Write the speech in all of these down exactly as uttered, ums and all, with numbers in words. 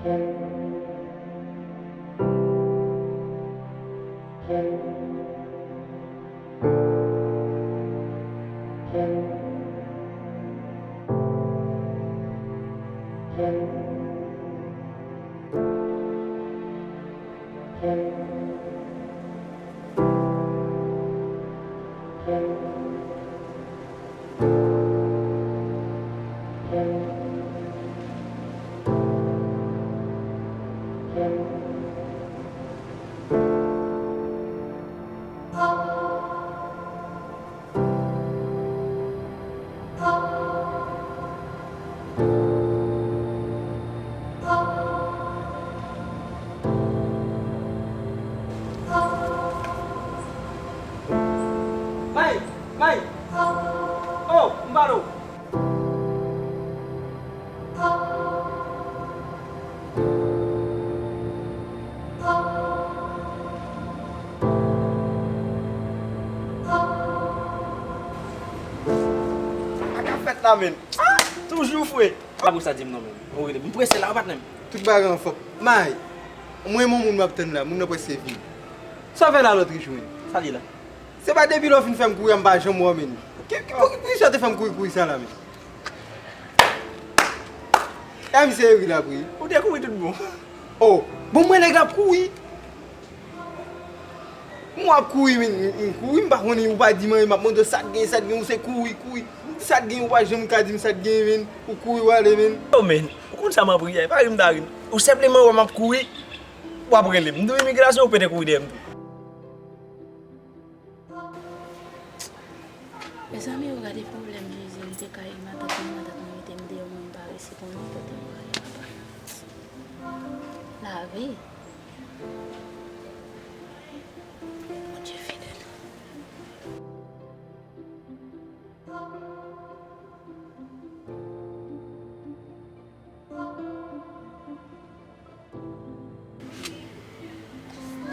May! May! Oh, m pale w! Sa k ap fèt la, menn? Ah! Toujou fre! Pa pou sa di m non, menn. Ou rele m. M prese la, wi, patnè m. Tout bagay anfòm. May, mwen, yon moun m ap tann la, moun nan prèske vini. Sa w fè la lòt jou, menn? Sa l ye la? Se pa depi lè w fin fè m kouri a, m pa janm wè w, menn. Ki, ki, pou, poukisa w te fè m kouri, kouri sa la, menn? E a misye ri l ap ri. Ou te kouri tout bon. Oh, bon, mwen nèg la ap kouri. M ap kouri, m, m, m kouri, m pa konnen, ou pa di m anyen, m ap mande w sa k gen, sa k gen, ou se kouri, kouri. M di sa k gen, ou pa janm ka di m sa k gen, menn. Ou kouri, w ale, menn. Yo, menn, ou konn sa m ap ri a, e pa ri m ta ri. Ou senpleman wè m ap kouri, w ap rele m. M di w imigrasyon, ou pete kouri dèyè m tou. Mezanmi, yo gade pwoblèm Jezi, m te kay matant mwen, matant mwen mete m deyò, mwen m pa resi konnen kote m prale, papa. Lavi. Bondye fidèl.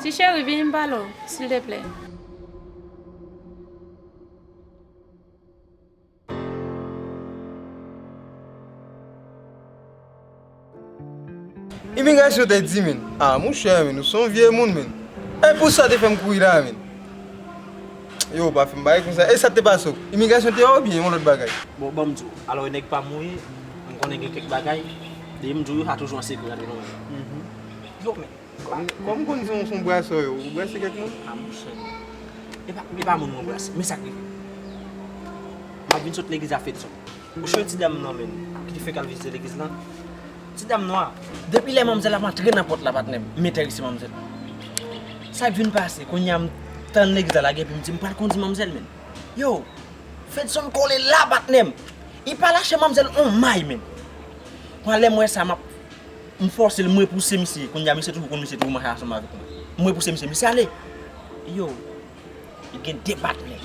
Ti cheri, vini m pale w, silteplè. Imigrasyon te di, menn. Ah, monchè, menn, ou se yon vye moun, menn. E pou sa te fè m kouri la, menn. Yo, pa fè m bagay konsa. E sa te pase w? Imigrasyon te wè w oubyen yon lòt bagay? Bon, ban m di w. Alò, e nèg pa m ou ye, m konnen gen kèk bagay. Depi m di w yo, sa toujou an sekrè, tande non, menn. Yo, menn. Kòm, kòm m konn se yon, se yon brasè w ye, ou brase kèk moun? Ah, monchè. E pa, e pa moun mwen brase. Men sa k rive. M ap vin sot legliz a Fedson. Ou chonje ti dam nan, menn, ki te fèk al vizite legliz lan? Ti dam nan, depi lè manmzèl ap antre nan pòt la, patnè m, m enterese manmzèl. Sa k vin pase, kounye a m tann legliz la lage, epi m di, m pral kondi manmzèl, menn. Yo, Fedson kole la, patnè m. Li pa lache manmzèl on may, menn. Pran lè m wè sa, m ap, m fòse l, m repouse misye. Kounye a, misye toujou konn misye toujou mache ansanm avèk mwen. M repouse misye, misye ale. Yo, li gen de patnè.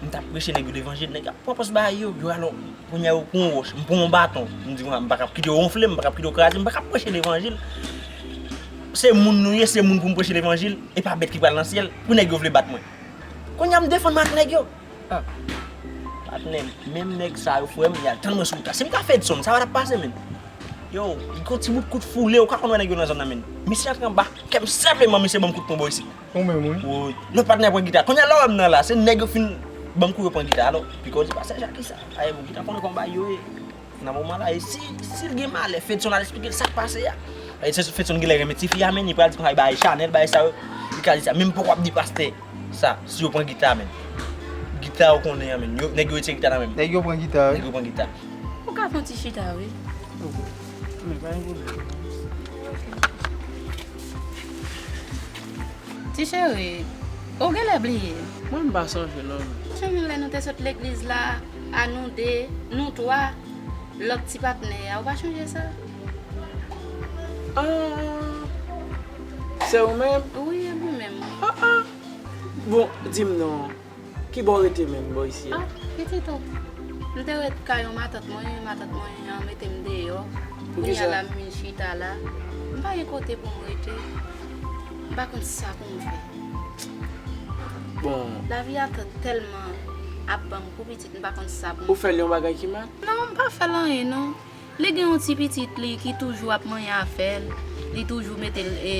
M t ap preche nèg yo levanjil, nèg yo ap pran pòs bagay yo. Yo, alò, kounye a, yo pran yon wòch, m pran yon baton. M di, m pa kab kite yo wonfle m, m pa kab kite yo kraze m, m pa kab preche levanjil. Se moun nou ye, se moun pou m preche levanjil, e pa bèt ki pral nan syèl, pou nèg yo vle bat mwen. Kounye a m defann m ak nèg yo. Ah. Patnè m, menm nèg sa yo, frè m, y al tann mwen sou wout la. Si m ta Fedson, sa pa t ap pase, menn. Yo, li gon ti bout kout foule, ou ka konn wè nèg yo nan zòn nan, menn. Misye antre anba kè m senpleman, misye ban m kout pwen bò isit. Ou menm, wi. Wi. Lòt patnè pran gita. Kounye a, lè w wè m nan la, se nèg yo fin ban m kou yo pran gita. Alò, piko di pastè Jackie sa. Aye, bon, gita konnen kòman bagay yo ye. Nan moman la, e si, si l gen malè, Fedson al eksplike l sa k pase a. E se Fedson genlè renmen tifi a, menn, li pral di konsa, li bay Chanel, bay sa yo, li ka di sa. Men m poko ap di pastè sa, si yo pran gita, menn. Gita ou konnen an, menn. Yo, nèg yo retire gita nan men m. Nèg yo pran gita, wi. Nèg yo pran gita. Ou ka fè yon ti chita, wi. Ok. Men pa gen pwoblèm. Ti cheri, ou genlè bliye. Mwen, m pa sonje, non. Ou sonje lè nou te sot legliz la, a nou de, nou twa, lòt ti patnè a, ou pa chonje sa? Ah, se ou menm? Wi, e mwen menm. Ah, ah. Bon, di m non. Ki bò w rete menm, bò isi a? Ah, pitit o. M te ret kay yon matant mwen, matant mwen an mete m deyò. Poukisa? Kounye a la m vin chita la. M pa gen kote pou m rete. M pa konn sa pou m fè. Bon. Lavi a t-, tèlman ap ban m kou pitit, m pa konn sa pou m fè. Ou fè l yon bagay ki mal? Non, m pa fè l anyen, non. Li gen yon ti pitit li ki toujou ap manyen afè l, li toujou mete l, e,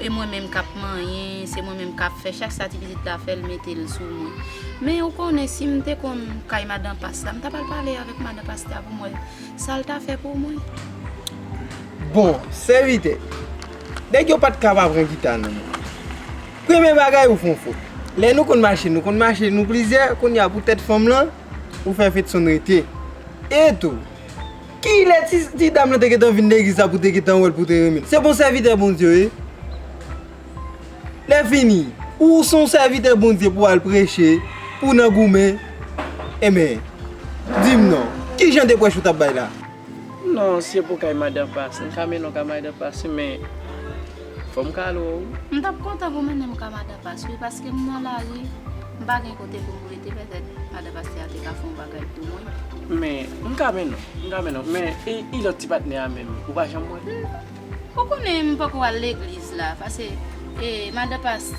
e mwen menm k ap manyen, se mwen menm k ap fè chak sa ti pitit la fè l mete l sou mwen. Men ou konnen si m te konn kay madan pas la, m ta pral pale avèk madan pastè a pou m wè sa l ta fè pou mwen. Bon, sèvitè, nèg yo pa t ka pa pran gita nan men w. Premye bagay ou fè yon fot. Lè nou konn mache, nou konn mache nou plizyè, kounye a pou tèt fanm lan, ou fè Fedson rete. E tou, kilè ti, ti dam lan te gentan vin legliz la pou te gentan wè l pou te renmen l? Se pa yon sèvitè Bondye w ye? Lè fini, ou se yon sèvitè Bondye pou w al preche, pou w nan goumen. Enben, di m non, ki jan de prèch ou t ap bay la? Non, se pou kay madan pas. M ka mennen w kay madan pas wi, men fò m ka alo w wi. M t ap kontan pou w mennen m kay madan pas wi, paske m nan lari, m pa gen kote pou m rete, petèt madan pastè a te ka fè yon bagay pou mwen. Men, m ka mennen w, m ka mennen w, men e, e lòt ti patnè a menm, ou pa janm wè l? Ou konnen m poko al legliz la, paske e, madan pas,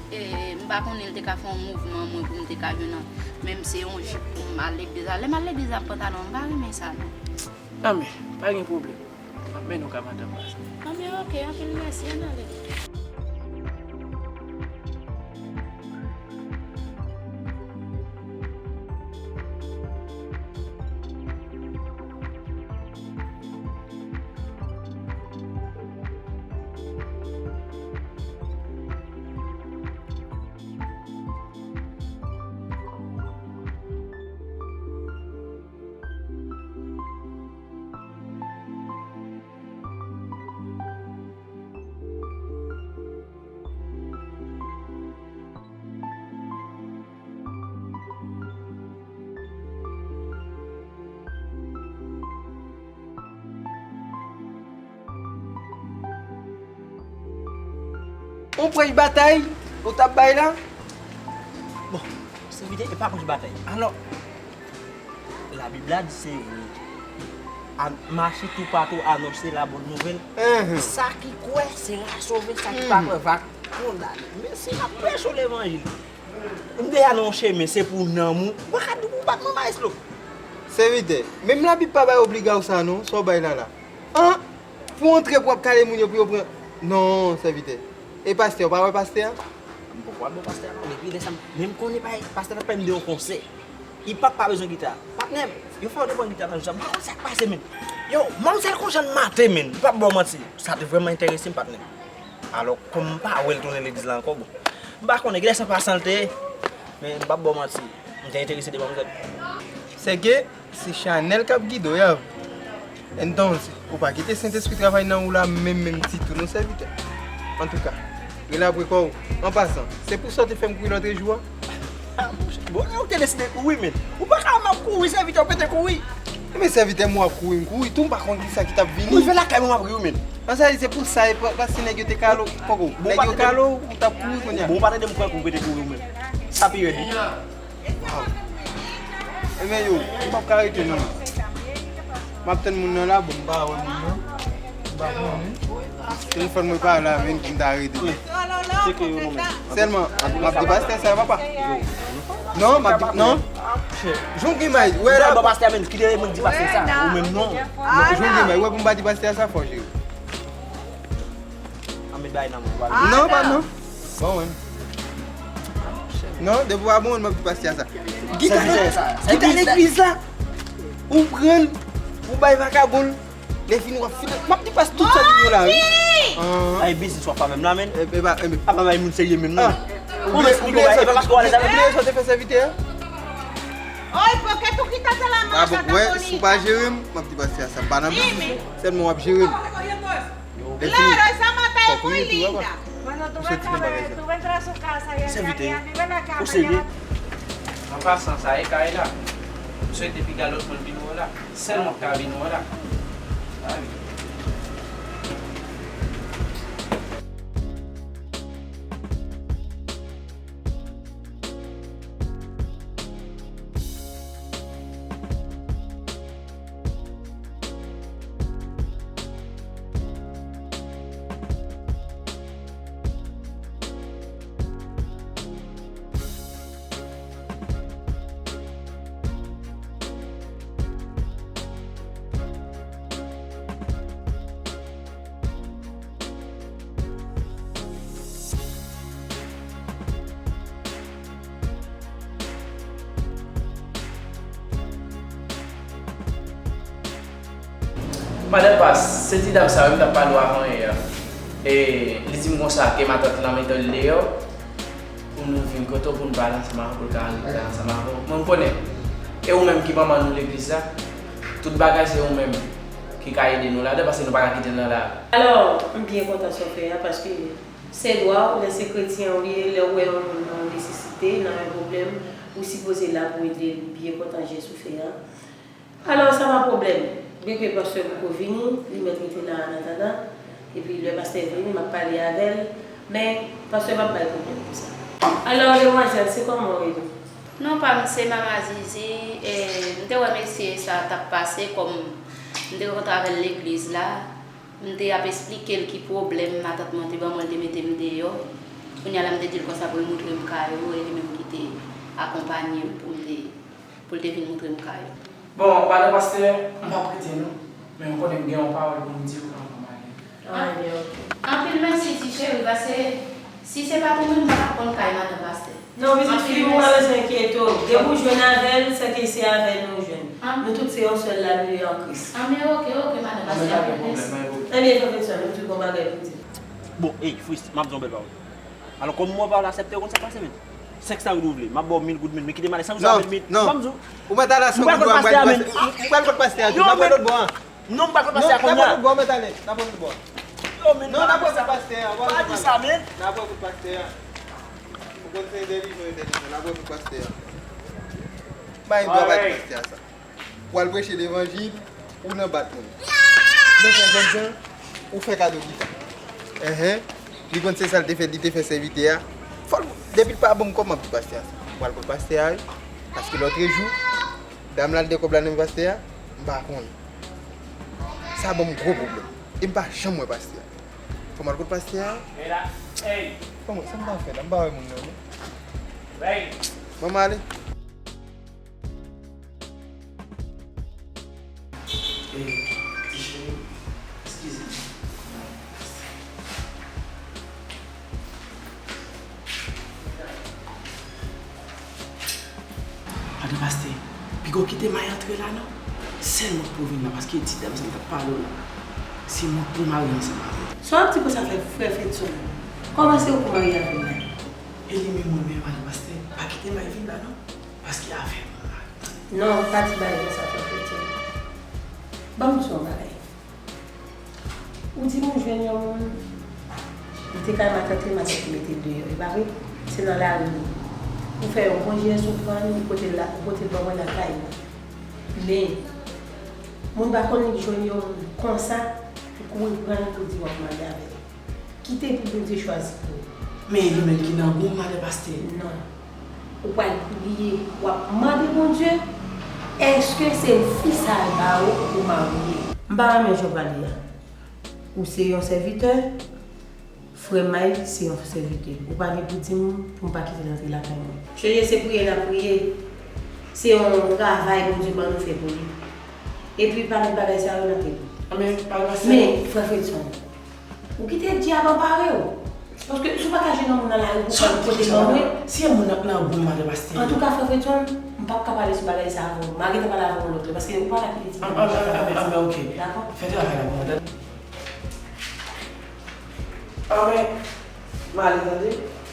e, m pa konnen l te ka fè yon mouvman mwen pou m te ka jwenn an, menm se yon jip pou m al legliz la. Lè m al legliz la ak pantalon, m pa renmen sa non. Anben, pa gen pwoblèm. M ap mennen w ka madan pas. Anben, oke, anpil mèsi, ann ale. Yon prèch batay ou t ap bay la? Bon, sèvitè, e pa prèch batay. Alò, Labib la di se vre. Mache toupatou, anonse labòn nouvèl. Sa ki kwè sera sove, sa ki pa kwè va kondane. Men si n ap preche levanjil, m deja nan yon chemen, se pou nanm ou. Ou pa ka di pou w bat mwen, mayestwo. Sèvitè, menm Labib pa bay obliga w sa non, sa w bay la la. An, pou w antre pou w ap kale moun yo pou yo pran. Non, sèvitè. E pastè, w pa wè pastè a? M poko al bò pastè a non, epi lè sa m, men m konnen pa, pastè t ap pale m de yon konsè. Ipap pa bezwen gita. Patnè m, yo fè yo te pran gita nan jou sa, m pa konn sa k pase menn. Yo, manmzèl konn jan l mate menn, m p ap ba w manti. Sa te vrèman enterese m patnè m. Alò, kòm m pa wè l tounen legliz la ankò, bon. M pa konnen, genlè se yon pasan l te ye, men m p ap ba w manti. M te enterese de manmzèl. Sèke, se Chanèl k ap gide w, Yav. Entonces, ou pa kite Sentespri travay nan ou la menm, menm ditou non, sèvitè. Antouka, rele apre kò w. An pasan, se pou sa w te fè m kouri lòtrejou a? Ah, monchè, bon, ou te deside kouri, men. Ou pa ka wè m ap kouri, sèvitè, ou pete kouri. Men sèvitè m, w ap kouri, m kouri tou, m pa konn kisa ki t ap vini. M rive lakay mwen, m ap ri wi, men. An sa, se pou sa, e pa, paske nèg yo te kale w, poko. Nèg yo kale w, ou t ap kouri kounye a. Bon, ou pa tande m kwè kou m pete kouri, men. Sa pi rèd wi. Enben yo, m p ap ka rete non. M ap tann moun nan la, bon, m pa wè moun nan. M pa konnen. Telefòn mwen pa la, menm ki m ta rete. Sèlman, m ap di pastè sa, papa. Non, m ap di, non. Jan w gen may, wè la. Pastè menm, kite mwen di pastè sa, ou menm non. Jan w gen may, wè pou m pa di pastè sa, fò jere. An met bay nan men w. Non, pa non. Bon, wi. Non, depi w pa bon, m ap di pastè a sa. Gita, gita legliz la. Ou pran l, ou bay vakabon l. Lè fini, w ap fini. M ap di pastè tout sa ki gen la, wi. Ay, biznis w ap fè menm la, menn. Apa bay moun serye menm, non. Ou bliye sa w te fè sèvitè a? Ah bon, wè, si w pa jere m, m ap di pastè a sa. M pa nan biznis ou. Sèlman w ap jere m. Lè fini. Fòk ou rete, papa. Misye di nou bagay sa. Sèvitè yo. Ou serye? An pasan, sa e kay la. M swete piga lòt moun vin wè w la. Sèl mwen k ka vin wè w la. Ah wi. Madan Pas, se ti dam sa yo m t ap pale w avan yè a. E li di m konsa ke matant lan mete l deyò pou nou vin kote w pou n pale ansanm avè w, pou l ka antre ansanm avè w. Mwen m konnen. E ou menm ki manman nou legliz la, tout bagay se ou menm ki ka ede nou ladan, paske nou pa ka kite l nan lari. Alò, m byen kontan sa w fè a, paske se dwa w, lè se kretyen ou ye, lè w wè yon moun nan nesesite, nan yon pwoblèm, ou sipoze la pou ede l. M byen kontan jès ou fè a. Alò, sa pa pwoblèm. Byen ke pastè poko vini, li mèt rete la an atandan. Epi lè pastè vini, m ap pale avè l. Men, pastè p ap bay pwoblèm pou sa. Alò, demwazèl, se kòman w ye menm? Non, pa m, se Mama Zizi. E, m te wè mesye sa t ap pase, kòm m te rankontre avè l legliz la. M te ap esplike l ki pwoblèm matant mwen te ban mwen, l te mete m deyò. Kounye a la, m te di l konsa pou l moutre m kay yo, e li menm ki te akonpanye m pou m te, pou l te vin moutre m kay yo. Bon, madan pastè, m p ap rete non, men m konnen m gen yon pawòl pou m di w anvan m ale. Ah, ebyen, ok. Anpil mèsi, ti cheri, paske si se pa t ou menm, m pa t ap konn kay madan pastè. Non, pitit fi m, ou pa bezwen enkyete w. Depi w jwenn avè l, sèke se avè l nou jwenn. Nou tout se yon sèl la, nou ye an Kris. Anben, ok, ok, madan pastè, anpil mèsi. Ebyen, frè Fredson, nou tout gon bagay pou di. Bon, ey, Fritz, m ap di yon bèl pawòl. Alò, kòm mwen pa la aksepte, ou konn sa k pase, men. Senk san goud ou vle, m ap ba w mil goud, men, men kite m ale san goud sa, men, men, m ap di w. Ou mèt ale a san goud ou a, m pral kot pastè a, m pral kot pastè a tou, n ap wè lòt bò a. Non, m pa konn pastè a kounye a. N ap wè lòt bò, n ap wè lòt bò. Yo, men, non, n ap wè kout pastè a, pa di sa, men. N ap wè kout pastè a. Ou konn se entèlijan, entèlijan, n ap wè kout pastè a. Bay dwa bay kout pastè a sa. Ou al preche levanjil, ou nan bat moun. Men fè jènjan, ou fè kado gita. Enhen. Li konn se sa l te fè, li te fè sèvitè a. Fò l, depi l pa ban m kòb, m ap di pastè a sa. M pral kot pastè a, wi. Paske lòtrejou, dam la al de kòb la nan men pastè a, m pa konn. Sa ban m gwo pwoblèm. E m pa janm wè pastè a. Fò m al kot pastè a. Bon, mwen, sa m ta fè la? M pa wè moun nan, non. Bon, m ale. E, ti cheri, eskize m. Madan pastè, piga w kite May antre la non. Sèl mwen k pou vin la, paske ti dam sa m t ap pale w la, se mwen k pou marye ansanm avè l. Sa w ap di konsa fè, frè Fredson? Kòman se ou pou marye avè l la? E li menm mwen menm, madan pastè, pa kite May vin la non, paske afè mwen la. Non, pa di bagay konsa, frè Fredson. Ban m di w yon bagay. Ou di m ou jwenn yon moun, li te kay matant li, matant li mete l deyò, e pa vre? Se nan lari li ye. Ou fè yon bon jès, ou pran l, ou pote l la, ou pote l ban mwen lakay mwen. Men, moun pa konn li jwenn yon moun konsa, ou kouri pran l pou di w ap marye avè l. Kite pou Bondye chwazi pou ou. Men li menm ki nan goum, madan pastè. Non. Ou pral priye, w ap mande Bondye, èske se fi sa l ba ou pou marye? M pa renmen jan w pale a. Ou se yon sèvitè, frè May se yon sèvitè. Ou pa gen pou di m pou m pa kite l antre lakay mwen. Chonje se priye n ap priye. Se yon travay Bondye ban nou fè pou li. Epi pa met bagay sa yo nan tèt ou. Anben, pa pase. Men, frè Fredson, ou kite dyab anpare w. Paske si w pa ka jwenn yon moun nan lari pou pran l pote l ban mwen. Si yon moun nan, nan goum, madan pastè. Antouka, frè Fredson, m p ap ka pale sou bagay sa avè w. M a gentan pale avè w lòt lè, paske ou pa ka kite ti moun nan. Anben, anben, ok. Dakò? Fè travay la pou mwen, tande. Anben, m ale, tande.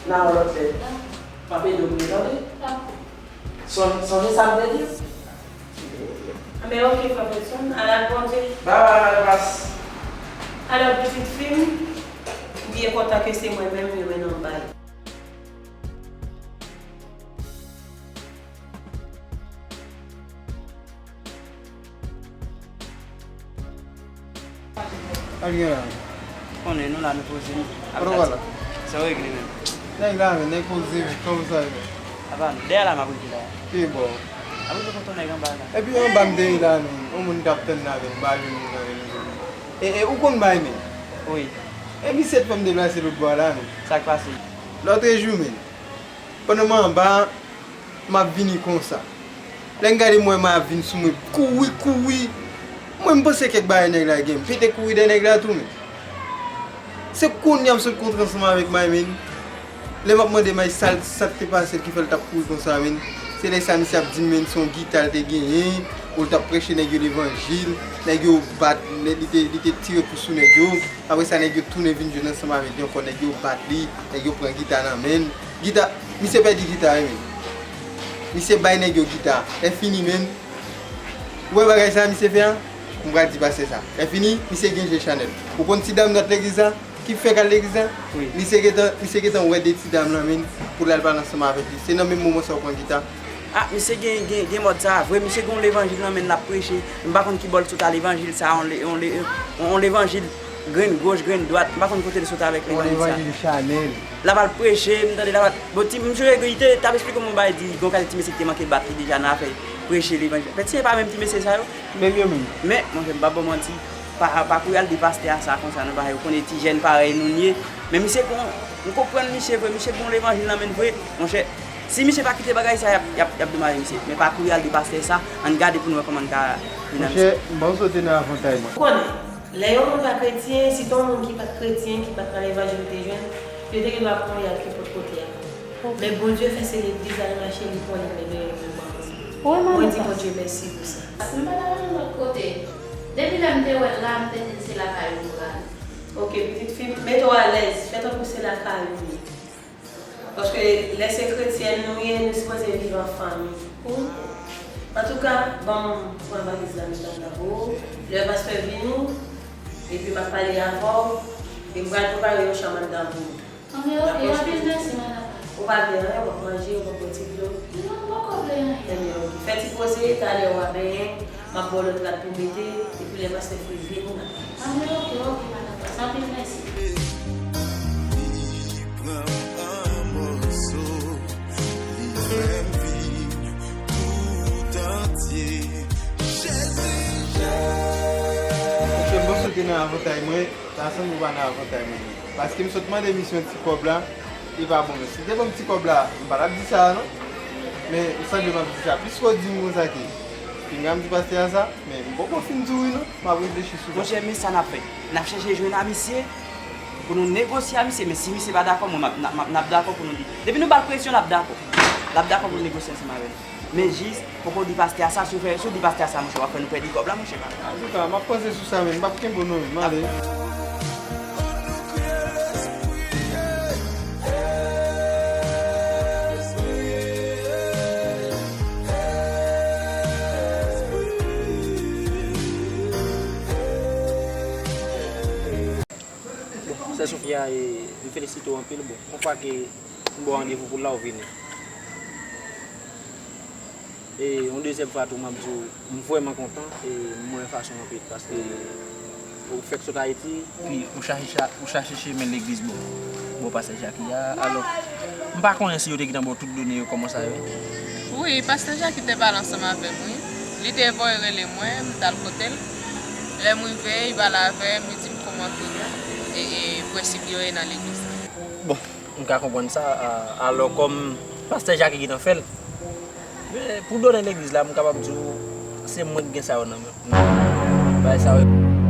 N a wè lòt lè. M ap ede w priye, tande. Dakò. Sonje, sonje sa m te di w. Anben, ok, frè Fredson, al ak Bondye. Bye bye, madan Pas. Alò, pitit fi m, m byen kontan ke se mwen menm yo mennen w bay. Sa k gen la? Konnen nou la, nou poze nou. Kote w pral la? Sa w regle menm? Nèg la menm, nèg poze menm, kòman sa ye menm? Apa nou, dèyè la m ap regle la. Ki bò? M ap regle kote nèg anba la. Epi anba m te ye la menm, yon moun k ap tann la menm, m pa jwenn moun nan menm. E, e, ou konn bay menm? Wi. Epi se t fè m deplase lòt bò a la menm. Sa k pase? Lòtrejou menm. Pandan m anba a, m ap vini konsa. Lè m gade m wè May ap vin sou mwen, kouri, kouri. Mwen, m panse kèk bagay nèg la gen. M pete kouri dèyè nèg la tou, men. Se kounye a m sot kontre ansanm avèk May, men. Lè m ap mande May sa l, sa k te pase l ki fè l t ap kouri konsa, men. Se lè sa misye ap di m, men, se yon gita l te genyen, pou l t ap preche nèg yo levanjil, nèg yo bat Li te, li te tire kou sou nèg yo. Apre sa, nèg yo tounen vin jwenn ansanm avèk li ankò. Nèg yo bat li, nèg yo pran gita nan men l. Gita, misye pèdi gita a wi, men. Misye bay nèg yo gita a. Lè fini, men. Ou wè bagay sa misye fè a? M pral di pastè sa. Lè fini, misye gen je chanèl. Ou konn ti dam dwat legliz la? Ki fèk al legliz la? Wi. Misye gentan, misye gentan wè de ti dam lan, men, pou l al pale ansanm avèk li. Se nan menm moman sa w pran gita. Ah, misye gen, gen, gen mòd sa a vre. Misye gen yon levanjil nan men l, l ap preche. M pa konn ki bò l sot a levanjil sa a, yon le-, yon le-, yon levanjil grenn goch, grenn dwat. M pa konn kote l sot avèk levanjil sa a. Yon levanjil chanèl. L ap al preche, m tande l ap al, bon, ti, m sonje li te, t ap esplike m yon bagay, di, gen yon kalite ti mesye ki te manke bat li deja nan afè preche levanjil. Men se pa menm ti mesye sa yo. Menm yo menm. Men, monchè, m p ap ba w manti, pa, pa kouri al di pastè a sa konsa, non, paske ou konnen ti jèn parèy nou n ye. Men misye gon, m konprann misye vre, misye gon levanjil nan men l vre, monchè. Si misye pa kite bagay sa, y ap, y ap, y ap dommager misye. Men pa kouri al di pastè sa, ann gade pou n wè kòman n ka vin nan misye. Monchè, m panse w te nan avantay mwen. Ou konnen, lè yon moun pa kretyen, sitou yon moun ki pa t kretyen, ki pa t nan levanjil li te jwenn, yo te gen dwa kouri al kenpòt kote a. Men Bondye fè se legliz la li mache, li konnen men yon moun pa kretyen. Mwen di Bondye mèsi pou sa. M pa t al yon lòt kote. Depi lè m te wè l la, m te di l se lakay ou m prale. Ok, pitit fi m, mete w alèz, fè tankou se lakay ou ye. Paske lè se kretyèn nou ye, nou sipoze viv an fanmi. Antouka, ban m pran valiz la, met anndan pou ou. Lè pastè vini, epi m ap pale avè w, e m pral prepare yon chanm anndan pou ou. Anben, ok, anpil mèsi, madanm. Ou pa vle anyen, w ap manje, w ap bwè ti dlo. Non, m poko vle anyen. Ebyen, ok. Fè ti poze, talè w a benyen, m ap ba w lòt rad pou mete, epi lè pastè fin vini, n ap pale. Anben, ok, ok, madanm Pas, anpil mèsi. Li pran m an moso, li fè m vin tout antye. Jezi, Jezi. Monchè, m panse w te nan avantay mwen. Sa sanble w pa nan avantay mwen. Paske m sot mande misye yon ti kòb la, li pa ban mwen. Si l te ban m ti kòb la, m pa t ap di sa a non. Men, m sanble m ap di sa. Piske w di m konsa ke, pinga m di pastè a sa, men m poko fin di w wi non. M ap reflechi sou sa. Monchè, men sa n ap fè. N ap chèche jwenn a misye pou nou negosye a misye. Men si misye pa dakò, mwen, m ap, n ap, n ap dakò pou nou di. Depi nou ba l presyon, l ap dakò. L ap dakò pou nou negosye ansanm avè l. Men jis, fòk ou di pastè a sa, si w fè, si w di pastè a sa, monchè, w ap fè nou pèdi kòb la, monchè. Antouka, m ap panse sou sa, men m p ap kenbe w non, men m ale. Bon, sè Sofia, e, m felisite w anpil. Bon, yon fwa ke m ba w randevou pou la, w vini. E yon dezyèm fwa tou, m ap di w, m vrèman kontan e m renmen fason w anpil, paske ou fèk sot Ayiti, epi ou chache, cha-, ou chache chemen legliz bò, bò pastè Jackie a. Alò, m pa konnen si yo te gentan ba w tout done yo kòman sa ye. Wi, pastè Jackie te pale ansanm avè m, wi. Li te voye rele mwen, m t al kote l. Lè m rive, li pale avè m, li di m kòman ke, e, e, prensip yo ye nan legliz la. Bon, m ka konprann sa, a, alò kòm pastè Jackie gentan fè l, men pou done legliz la, m kapab di w, se mwen ki gen sa yo nan men m. Bagay sa yo.